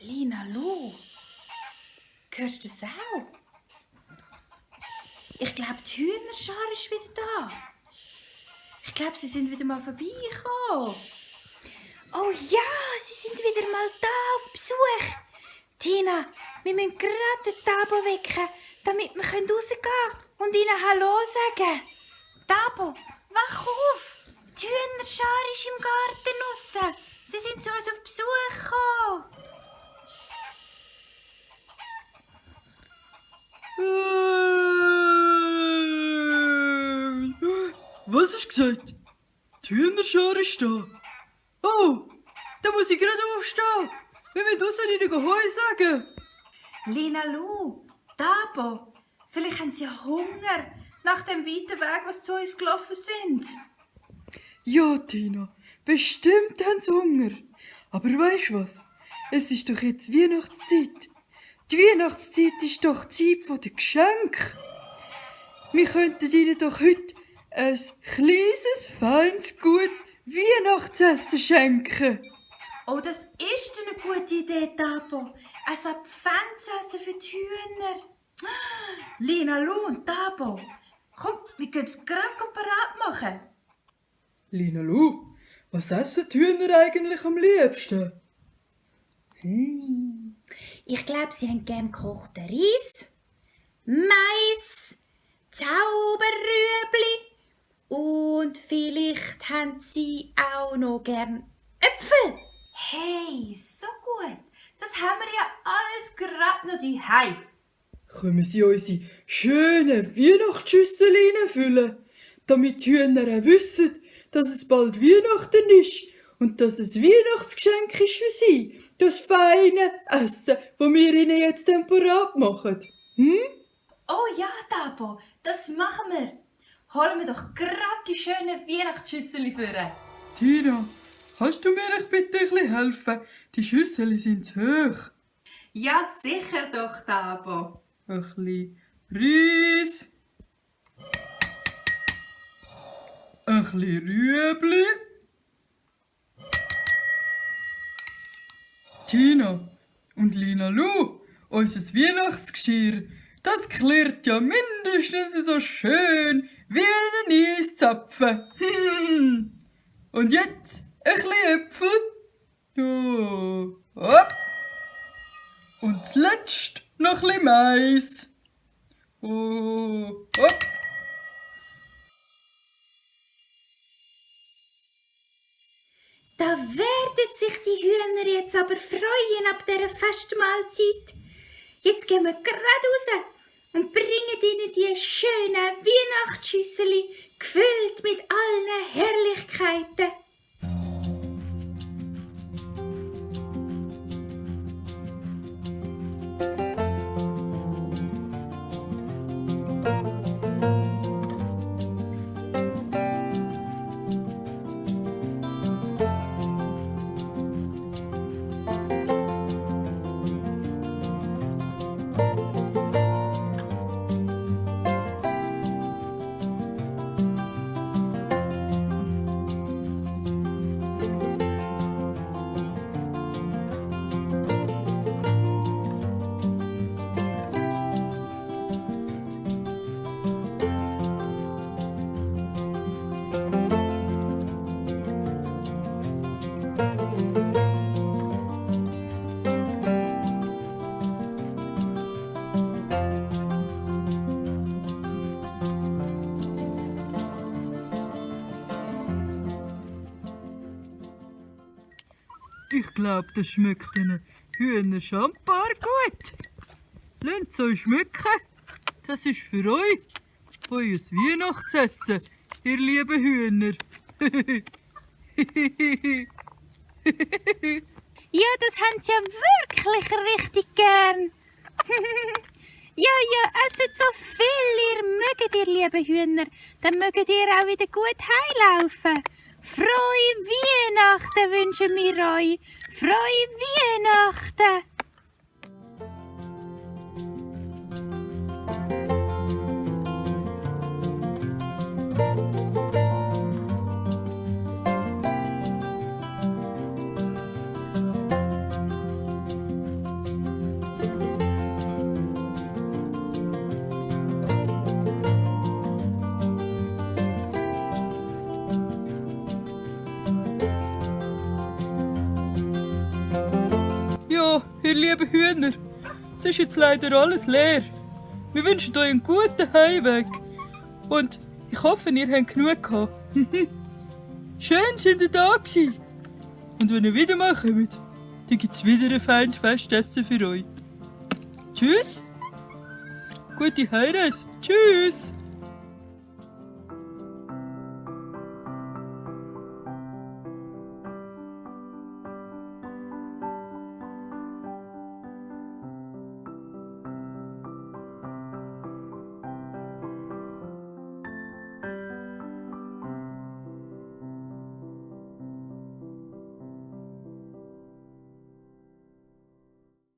Lina Lu, hörst du das auch? Ich glaube, die Hühnerschar ist wieder da. Ich glaube, sie sind wieder mal vorbeigekommen. Oh ja, sie sind wieder mal da auf Besuch. Tina, wir müssen gerade den Tabo wecken, damit wir rausgehen können und ihnen Hallo sagen. Tabo, wach auf! Die Hühnerschar ist im Garten raus. Sie sind zu uns auf Besuch gekommen. Was hast du gesagt? Die Hühnerschar ist da. Oh, da muss ich gerade aufstehen. Wir müssen draussen ihnen Heu sagen. Lina Lu, Tabo, vielleicht haben sie Hunger nach dem weiten Weg, was zu uns gelaufen sind. Ja, Tina, bestimmt haben sie Hunger. Aber weisst was? Es ist doch jetzt Weihnachtszeit. Die Weihnachtszeit ist doch die Zeit der Geschenke. Wir könnten ihnen doch heute ein kleines, feines, gutes Weihnachtsessen schenken. Oh, das ist eine gute Idee, Tabo. Ein Adventsessen für die Hühner. Lina Lu und Tabo, komm, wir können es gerade parat machen. Lina Lu, was essen die Hühner eigentlich am liebsten? Ich glaube, sie haben gern gekochten Reis, Mais, Zauberrüebli und vielleicht haben sie auch noch gern Äpfel. Hey, so gut. Das haben wir ja alles gerade noch daheim. Können sie unsere schönen Weihnachtsschüssel reinfüllen, damit die Hühner auch wissen, dass es bald Weihnachten ist und dass es Weihnachtsgeschenk ist für sie, das feine Essen, das wir ihnen jetzt parat machen. Oh ja, Tabo, das machen wir. Holen wir doch gerade die schönen Weihnachtsschüssel für. Tina, kannst du mir bitte ein bisschen helfen? Die Schüssel sind zu hoch. Ja, sicher doch, Tabo. Ein bisschen Reis. Ein bisschen Rüebli. Tina und Lina Lu, unser Weihnachtsgeschirr, das klirrt ja mindestens so schön wie ein Eiszapfen. Und jetzt ein bisschen Äpfel. Oh, hopp. Und zuletzt noch ein bisschen Mais. Oh, hopp. Da werden sich die Hühner jetzt aber freuen ab dieser Festmahlzeit. Jetzt gehen wir gerade raus und bringen ihnen die schönen Weihnachtsschüssel gefüllt mit allen Herrlichkeiten. Ich glaube, das schmeckt den Hühnern schon ein paar gut. Lasst es euch schmecken. Das ist für euch euer Weihnachtsessen, ihr lieben Hühner. Ja, das haben sie ja wirklich richtig gern. Ja, esset so viel ihr mögt, ihr lieben Hühner. Dann mögt ihr auch wieder gut heimlaufen. Frohe Weihnachten wünschen wir euch. Frohe Weihnachten. So, ihr lieben Hühner, es ist jetzt leider alles leer. Wir wünschen euch einen guten Heimweg. Und ich hoffe, ihr habt genug gehabt. Schön, sind ihr da gewesen. Und wenn ihr wieder mal kommt, dann gibt es wieder ein feines Festessen für euch. Tschüss. Gute Heimreise. Tschüss.